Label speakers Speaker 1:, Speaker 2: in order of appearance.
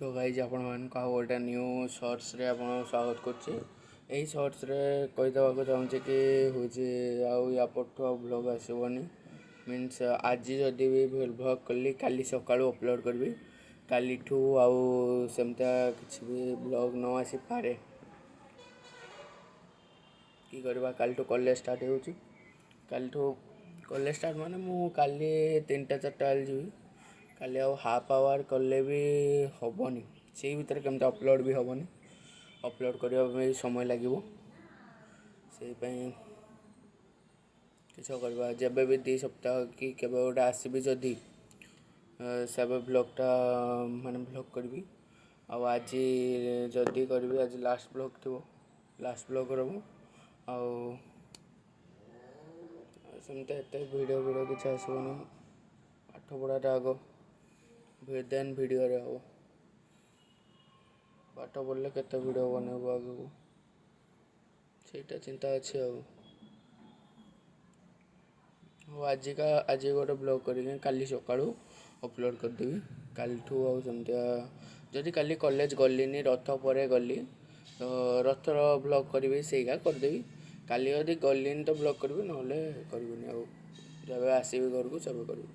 Speaker 1: ତ ଗାଇଜ୍, ଆପଣମାନଙ୍କୁ ଆଉ ଗୋଟେ ନ୍ୟୁ ସର୍ଟସରେ ଆପଣଙ୍କୁ ସ୍ୱାଗତ କରୁଛି। ଏହି ସର୍ଟସରେ କହିଦେବାକୁ ଚାହୁଁଛି କି ହେଉଛି ଆଉ ୟା ପରଠୁ ଆଉ ଭ୍ଲଗ୍ ଆସିବନି। ମିନ୍ସ ଆଜି ଯଦି ବି ଭ୍ଲଗ୍ କଲି, କାଲି ସକାଳୁ ଅପଲୋଡ଼ କରିବି। କାଲିଠୁ ଆଉ ସେମିତିଆ କିଛି ବି ଭ୍ଲଗ୍ ନ ଆସିପାରେ। କି କରିବା, କାଲିଠୁ କଲେଜ ଷ୍ଟାର୍ଟ ହେଉଛି। କାଲିଠୁ କଲେଜ ଷ୍ଟାର୍ଟ ମାନେ ମୁଁ କାଲି 3ଟା 4ଟା ବେଳେ ଯିବି। କାଲି ଆଉ ହାଫ୍ ଆୱାର କଲେ ବି ହେବନି। ସେଇ ଭିତରେ କେମିତି ଅପଲୋଡ଼ ବି ହେବନି। ଅପଲୋଡ଼ କରିବା ପାଇଁ ସମୟ ଲାଗିବ। ସେଇପାଇଁ କିଛି କରିବା, ଯେବେ ବି 2 ସପ୍ତାହ କି କେବେ ଗୋଟେ ଆସିବି ଯଦି, ସେବେ ଭ୍ଲଗ୍ଟା ମାନେ ଭ୍ଲଗ୍ କରିବି। ଆଉ ଆଜି ଯଦି କରିବି, ଆଜି ଲାଷ୍ଟ ଭ୍ଲଗ୍ ଥିବ, ଲାଷ୍ଟ ଭ୍ଲଗ୍ ରହିବ। ଆଉ ସେମିତି ଏତେ ଭିଡ଼ିଓ ଭିଡ଼ିଓ କିଛି ଆସିବନି। ପାଠ ପଢ଼ାଟା ଆଗ, ଦେନ୍ ଭିଡ଼ିଓରେ ହେବ। ପାଠ ପଢ଼ିଲେ କେତେ ଭିଡ଼ିଓ ବନେଇବୁ ଆଗକୁ, ସେଇଟା ଚିନ୍ତା ଅଛି। ଆଉ ହଉ, ଆଜିକା ଆଜି ଗୋଟେ ଭ୍ଲଗ୍ କରିକି କାଲି ସକାଳୁ ଅପଲୋଡ଼ କରିଦେବି। କାଲିଠୁ ଆଉ ସେମିତିଆ ଯଦି କାଲି କଲେଜ ଗଲିନି, ରଥ ପରେ ଗଲି ତ ରଥର ଭ୍ଲଗ୍ କରିବି, ସେଇଟା କରିଦେବି। କାଲି ଯଦି ଗଲିନି ତ ଭ୍ଲଗ୍ କରିବି, ନହେଲେ କରିବିନି। ଆଉ ଯେବେ ଆସିବି ଘରକୁ ସେବେ କରିବି।